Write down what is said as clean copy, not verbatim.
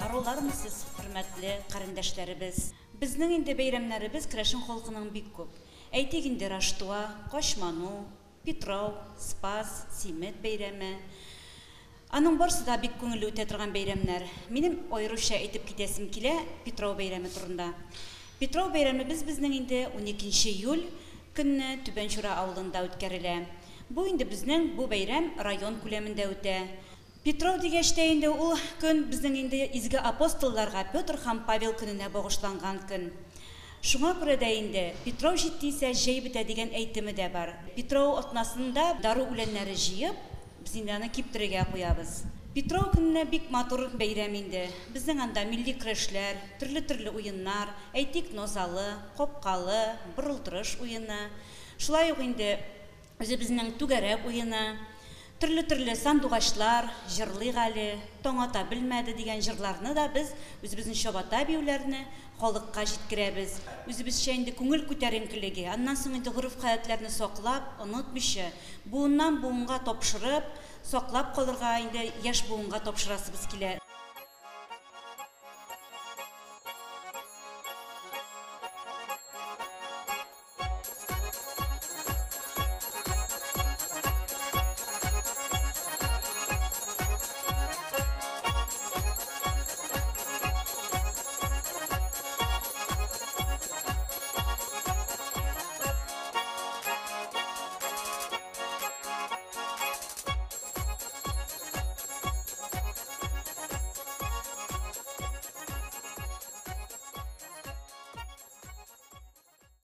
Арулармы сез, хөрмәтле карендәшләребез? Безнең инде бәйрәмнәребез керәшен халкының бик күп. Әйтик инде Раштуа, Качману, Питрау, Спас, Симет бәйрәме. Аның барсы да бик күңелле үтә торган бәйрәмнәр. Минем аеруча әйтеп китәсем килә Питрау бәйрәме турында. Питрау бәйрәмебез безнең инде уникенче июль көнне Түбән Чура авылында үткәрелә. Бу инде безнең бу бәйрәм район күләмендә үтә. Питрау дигәч тә инде ул көн безнең инде изге апостолларга Петр һәм Павел көненә багышланган көн. Шуңа күрә дә инде Питрау җитте исә җәй бетә дигән әйтеме дә бар. Питрау атнасында дару үләннәре җыеп, без инде аны киптерергә куябыз. Питрау көненә бик матур бәйрәм инде. Безнең анда милли көрәшләр, төрле-төрле уеннар, әйтик, нозалы, капкалы, борылдырыш уены. Шулай ук инде Үзебезнең түгәрәк уены, төрле-төрле сандугачлар, җырлыйк әле, таң ата белмәде дигән җырларны да без үзебезнең чабата биюләрне халыкка җиткерәбез. Үзебезчә инде күңел күтәренкелеге, аннан соң инде гореф-гадәтләрне саклап, онытмыйча, буыннан-буынга тапшырып, саклап калырга инде яшь буынга тапшырасыбыз килә.